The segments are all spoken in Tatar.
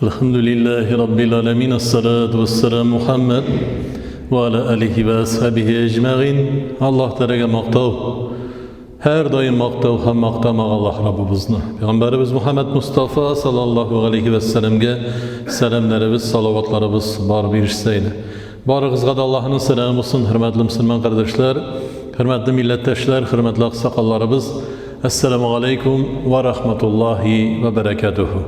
Elhamdülillahi Rabbil alemin. Esselatu vesselamu Muhammed ve ala alihi ve ashabihi ecma'in. Allah Teala'ya maqtav. Her daim maqtav hem maqtamaq Allah Rabbimizni. Peygamberimiz Muhammed Mustafa sallallahu aleyhi ve sellem'ge selamlarımız, salavatlarımız bar bir. Barıgızга da Allah'ın selamı olsun, hürmetli Müslüman kardeşler, hürmetli milletteşler, hürmetli aksakallarımız. Esselamu aleyküm ve rahmetullahi ve berekatuhu.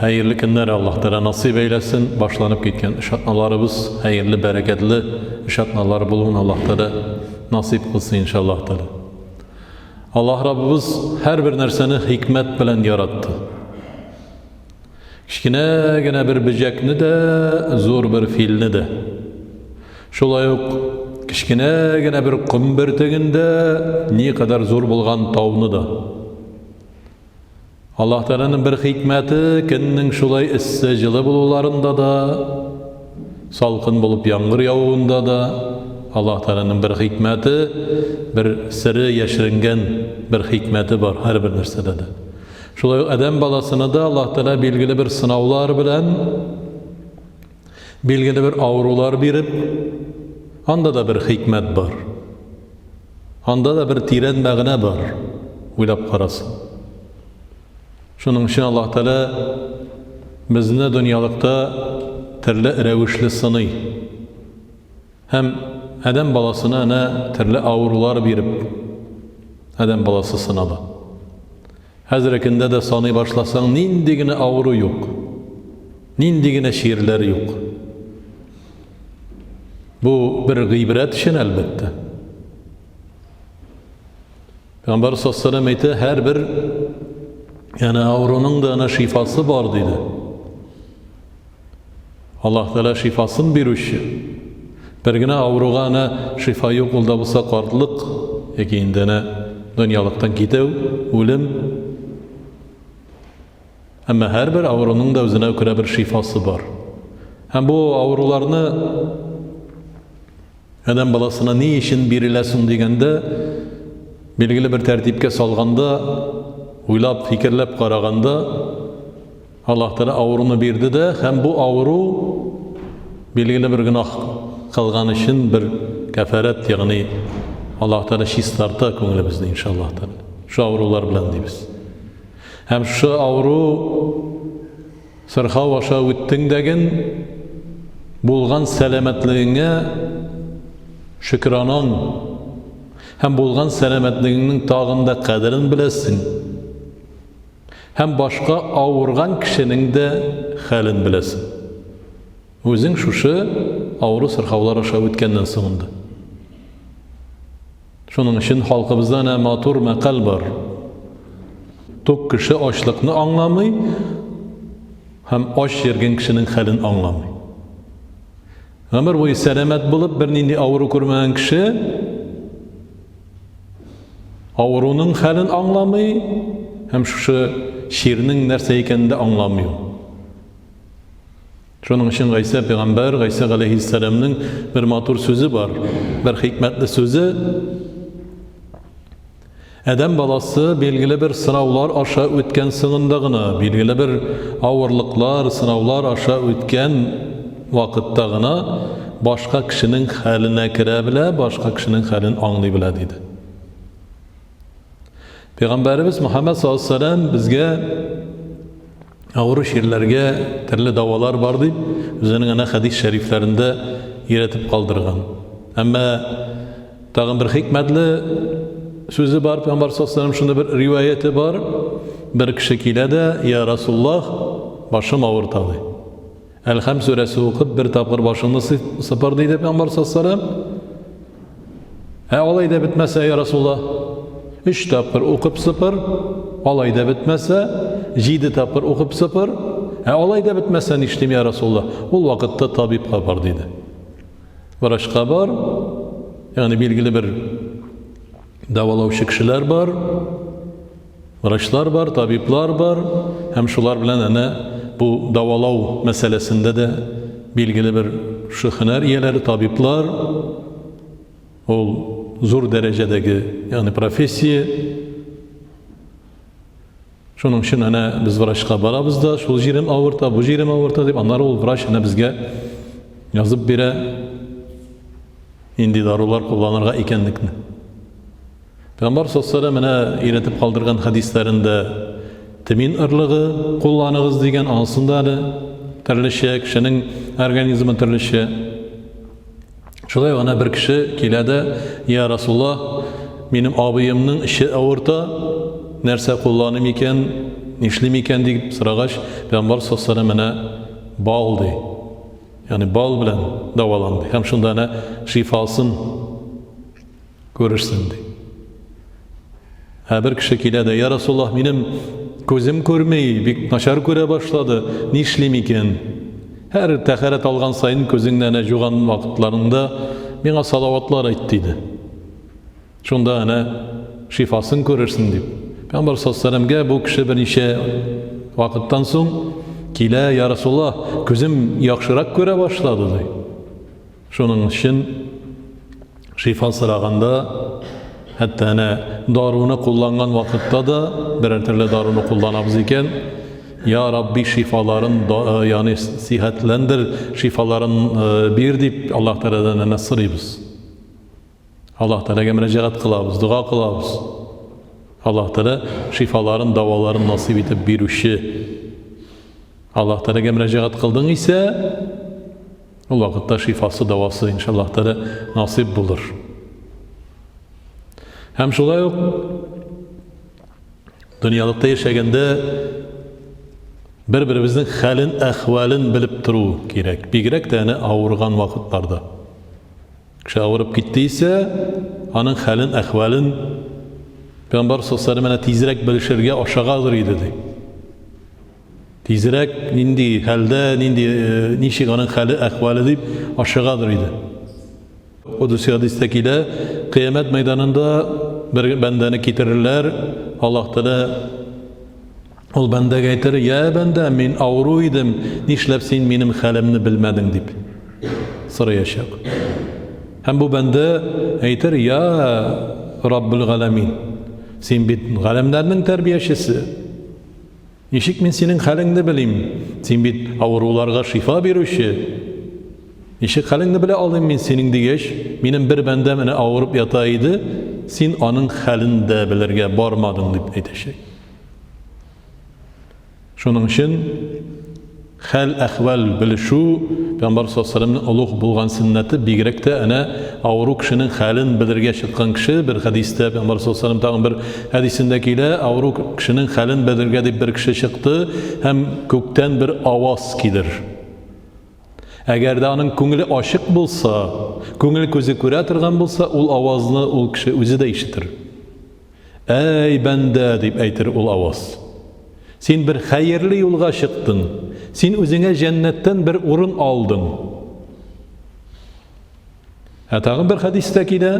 Hayırlı günler Allah Teala nasip eylesin. Başlanıp gitken işatmalarımız hayırlı, bereketli işatmalar bulun Allah Teala nasip kılsın inşallah Teala. Allah Rabbimiz her bir narsani hikmet bilan yarattı. Kichkinagina bir bijakni da, zo'r bir filni da. Шулай ук кечкенә бер ком бөртеген дә, никадәр зур булган тауны да. Аллаһ Тәгаләнең бер хикмәте көннең шулай эссе җылы булуларында да, салкын булып яңгыр явуында да Аллаһ Тәгаләнең бер хикмәте, бер сере яшеренгән бер хикмәте бар һәрбер нәрсәдә дә. Шулай ук адәм баласына да Аллаһ Тәгалә билгеле бер сынаулар белән билгеле бер авырулар биреп, анда да бер хикмәт бар. Анда да бер тирән мәгънә бар. Уйлап карасын. Шуның өчен Аллаһ Тәгалә безне дөньялыкта төрле рәвешле сыный. Һәм адәм баласына әнә төрле авырулар биреп, адәм баласы сынала. Хәзерге көндә дә саный башласаң, нинди генә авыру юк. Нинди генә чирләр юк. Бу бер гыйбрәт өчен әлбәттә. Пәйгамбәр саллаллаху алейһи әйтә, һәрбер яна авыруның да ана шифасы бар диде. Аллаһ Тәгалә шифасын бирүче. Бер генә авыруга ана шифа юк, ул да булса картлык яки инде әнә дөньялыктан китү, үлем. Әмма һәрбер авыруның да үзенә күрә бер шифасы бар. Һәм бу авыруларны адәм баласына ни өчен бирелә соң дигәндә, билгеле бер тәртипкә салганда, уйлап, фикерләп караганда, Аллаһ Тәгалә авыруны бирде дә, һәм бу авыру билгеле бер гөнаһ кылган өчен бер кәфәрәт, ягъни Аллаһ Тәгалә чистарта күңелебезне иншаллаһ Тәгалә. Шу авырулар белән дибез. Һәм шу авыру сырхау аша үттең дәген булган сәламәтлегеңә шөкранаң һәм булган сәламәтлегеңнең тагын да кадерен беләсең. Һәм башка авырган кешенең дә хәлен беләсең. Үзең шушы авыру сырхаулар аша үткәннән соң инде. Шуның өчен халкыбызда әнә матур мәкаль бар. Тук кеше ачлыкны аңламый һәм ач йөргән кешенең хәлен аңламый. Гомер буе сәламәт булып, бернинди авыру күрмәгән кеше авыруның хәлен аңламый һәм шушы чирнең нәрсә икәнен дә аңламый ул. Шуның өчен Гайсә пәйгамбәр, Гайсә галәйһиссәламнең бер матур сүзе бар, бер хикмәтле сүзе. Адәм баласы билгеле бер сынаулар аша үткән соңында гына, билгеле бер авырлыклар, сынаулар аша үткән вакытта гына башка кешенең хәленә керә белә, башка кешенең хәлен аңлый белә диде. Пәйгамбәребез Мөхәммәд саллаллаһу алейһи безгә авыру чирләргә төрле давалар бар дип, үзенең әнә хәдис шәрифләрендә өйрәтеп калдырган. Әмма тагын бер хикмәтле сүзе бар, Пәйгамбәр саллаллаһу алейһи шунда бер риваяте бар. Бер кеше килә дә, "Я Расуллаһ, башым авырта" ди. Әлхәм сүрәсе укып, бер тапкыр башыңны сыпыр, диде Пәйгамбәр саллаллаһу алейһи. Ә алай да бетмәсә, я Расулла, өч тапкыр укып сыпыр, алай да бетмәсә, җиде тапкыр укып сыпыр, ә алай да бетмәсә нишлим, я Расулла? Ул вакытта табибка бар, диде. Врачка бар, ягъни билгеле бер дәвалаучы кешеләр бар, врачлар бар, табиблар бар, һәм шулар белән әнә бу дәвалау мәсьәләсендә дә билгеле бер шушы һөнәр ияләре, табиблар, ул зур дәрәҗәдәге, ягъни профессия. Шуның өчен әнә без врачка барабыз да, шул җирем авырта, бу җирем авырта дип, аннары ул врач әнә безгә язып бирә нинди дарулар кулланырга икәнлекне. Пәйгамбәр саллаллаху менә өйрәтеп калдырган хәдисләрендә тмин ырлыгы кулланыгыз дигән, анысында әле төрлечә, кешенең организмы төрлечә. Шулай гына бер кеше килә дә, Я Расулла, минем абыемның эче авырта, нәрсә кулланым икән, нишлим икән дип сорагач, Пәйгамбәр саллаллаху менә бал ди. Ягъни бал белән дәвалан ди. Һәм шунда әнә шифасын күрерсең ди. Ә бер кеше килә дә, Я Расуллаһ, минем күзем күрми, бик начар күрә башлады, нишлим икән? Һәр тәхәрәт алган саен күзеңне әнә жуган вакытларыңда миңа салаватлар әйт, диде. Шунда әнә шифасын күрерсең дип. Пәйгамбәр саллаллаху бу кеше берничә вакыттан соң килә, Я Расуллаһ, күзем яхшырак күрә башлады, ди. Шуның өчен шифа сораганда, хәтта әнә даруны кулланган вакытта да берәр төрле даруны кулланабыз икән, Я Рабби, шифаларын, э, ягъни сихәтләндер, шифаларын э, бир дип Аллаһ Тәгаләдән әнә сорыйбыз. Аллаһ Тәгаләгә мөрәҗәгать кылабыз, дога кылабыз. Аллаһ Тәгалә шифаларын, даваларын насыйп итеп бирүче. Аллаһ Тәгаләгә мөрәҗәгать кылдың исә, Ул вакытта шифасы, дәвасы, иншаллаһ Тәгалә, насыйп булыр. Һәм шулай ук дөньялыкта яшәгәндә бер-беребезнең хәлен, әхвәлен белеп тору кирәк. Бигрәк тә әнә авырган вакытларда. Кеше авырып китте исә, аның хәлен, әхвәлен Пәйгамбәр саллаллаху алейһи ва тизрәк белешергә ашыгадыр иде ди. Тизрәк нинди хәлдә, нинди э, ничек аның хәле, әхвәле дип ашыгадыр иде. Кудуси хәдистә килә, кыямәт мәйданында бер бәндәне китерерләр, Аллаһ Тәгалә ул бәндәгә әйтер, "Я бәндә, мин авыру идем, нишләп син минем хәлемне белмәдең?" дип сораячак. Һәм бу бәндә әйтер, "Я Раббул галәмин, син бит галәмнәрнең тәрбиячесе. Ничек мин синең хәлеңне белим? Син бит авыруларга шифа бирүче. Ничек хәлеңне белә алыйм мин синең дигәч, минем бер бәндәм әнә авырып ята иде, син аның хәлен дә белергә бармадың дип әйтәчәк. Шуның өчен Хәл-әхвәл белешү, Пәйгамбәр саллаллаһу галәйһи вә сәлләмнең олуг булган сөннәте, бигрәк тә әнә авыру кешенең хәлен белергә чыккан кеше, бер хәдистә Пәйгамбәр саллаллаһу галәйһи вә сәлләм тагын бер хәдисендә килә, авыру кешенең хәлен белергә дип бер кеше чыкты һәм күктән бер аваз килер. Әгәр дә аның күңеле ачык булса, күңел күзе күрә торган булса, ул авазны ул кеше үзе дә ишетер. Әй, бәндә, дип әйтер ул аваз. Син бер хәерле юлга чыктың. Син үзеңә җәннәттән бер урын алдың. Ә тагын бер хәдистә килә.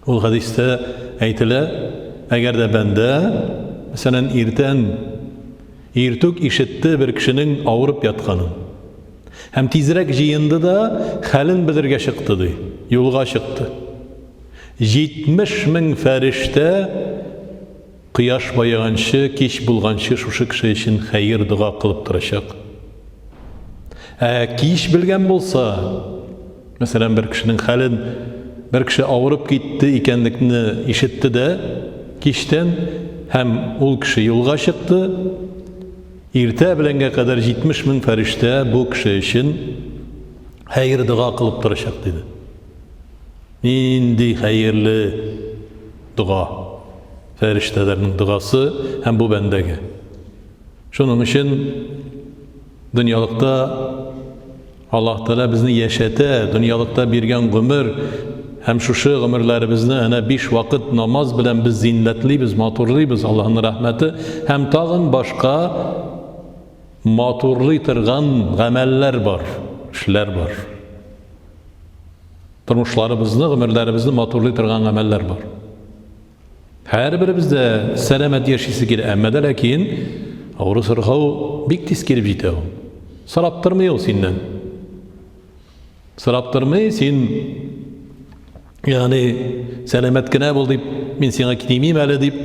Ул хәдистә әйтелә, әгәр дә бәндә, мәсәлән, иртән иртүк ишетте бер кешенең авырып ятканын. Һәм тизрәк җыенды да хәлен белергә чыкты ди. Юлга чыкты. 70 мең фәрештә кояш баеганчы, кич булганчы шушы кеше өчен хәер дога кылып торачак. Ә кич белгән булса, мәсәлән, бер кешенең хәлен, бер кеше авырып китте икәнлекне ишетте дә, кичтән һәм ул кеше юлга чыкты, иртә беләнгә кадәр 70 мең фәрештә бу кеше өчен хәер дога кылып торачак, диде. Нинди хәерле дога! Фәрештәләрнең догасы һәм бу бәндәгә. Шуның өчен дөньялыкта Аллаһ Тәгалә безне яшәтә, дөньялыкта биргән гомер һәм шушы гомерләребезне әнә биш вакыт намаз белән без зиннәтлибез, матурлыйбыз, Аллаһның рәхмәте һәм тагын башка матурлый торган гамәлләр бар, эшләр бар. Тормышларыбызны, гомерләребезне матурлый торган гамәлләр бар. Һәрберебез дә сәламәт яшисе килә, әмма дә ләкин авыру сырхау бик тиз килеп җитә ул. Сорап тормый ул синнән. Сорап тормый, син ягъни сәламәт кенә бул дип, мин сиңа тимим әле дип.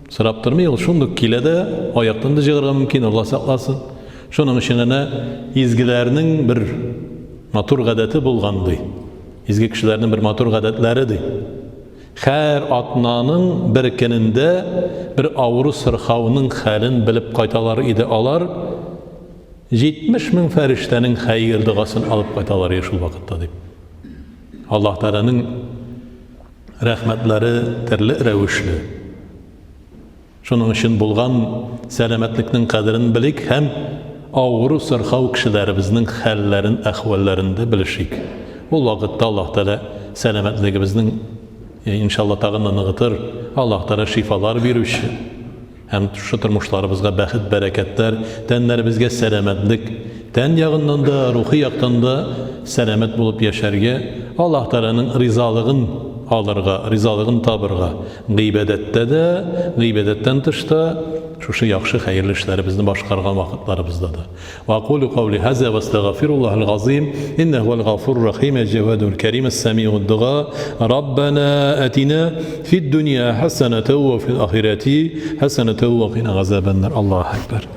Сорап тормый, ул шундук килә дә, аяктан да җыгарга мөмкин, Алла сакласын. Шуның өчен әнә изгеләрнең бер матур гадәте булган ди. Изге кешеләрнең бер матур гадәтләре ди. Һәр атнаның бер көнендә бер авыру сырхауның хәлен белеп кайталар иде алар. 70 мең фәрештәнең хәер догасын алып кайталар иде шул вакытта дип. Аллаһ Тәгаләнең рәхмәтләре төрле рәвешле. Шуның өчен булган сәламәтлекнең кадерен белик һәм авыру сырхау кешеләребезнең хәлләрен, әхвәлләрен дә белешик. Ул вакытта Аллаһ Тәгалә сәламәтлегебезнең иншалла тагын да ныгытыр, Аллаһ Тәгалә шифалар бирүче. Һәм шушы тормышларыбызга бәхет, бәрәкәтләр, тәннәребезгә сәламәтлек, тән ягыннан да, рухи яктан да сәламәт булып яшәргә, Аллаһ Тәгаләнең ризалыгын алырга, ризалыгын табырга, гыйбадәттә дә, гыйбадәттән тыш та, шушы яхшы хәерле эшләребезне башкарган вакытларыбызда да. Ва акулю каули хаза ва астагфируллахал газим, иннәһу хуал гафурур рахим, әл-җәвадул кәрим, әс-сәмиуд дуга. Раббана атина фид дөнья хәсәнәтәү ва фил ахирәти хәсәнәтәү ва кина газабәннар. Аллаһу әкбәр.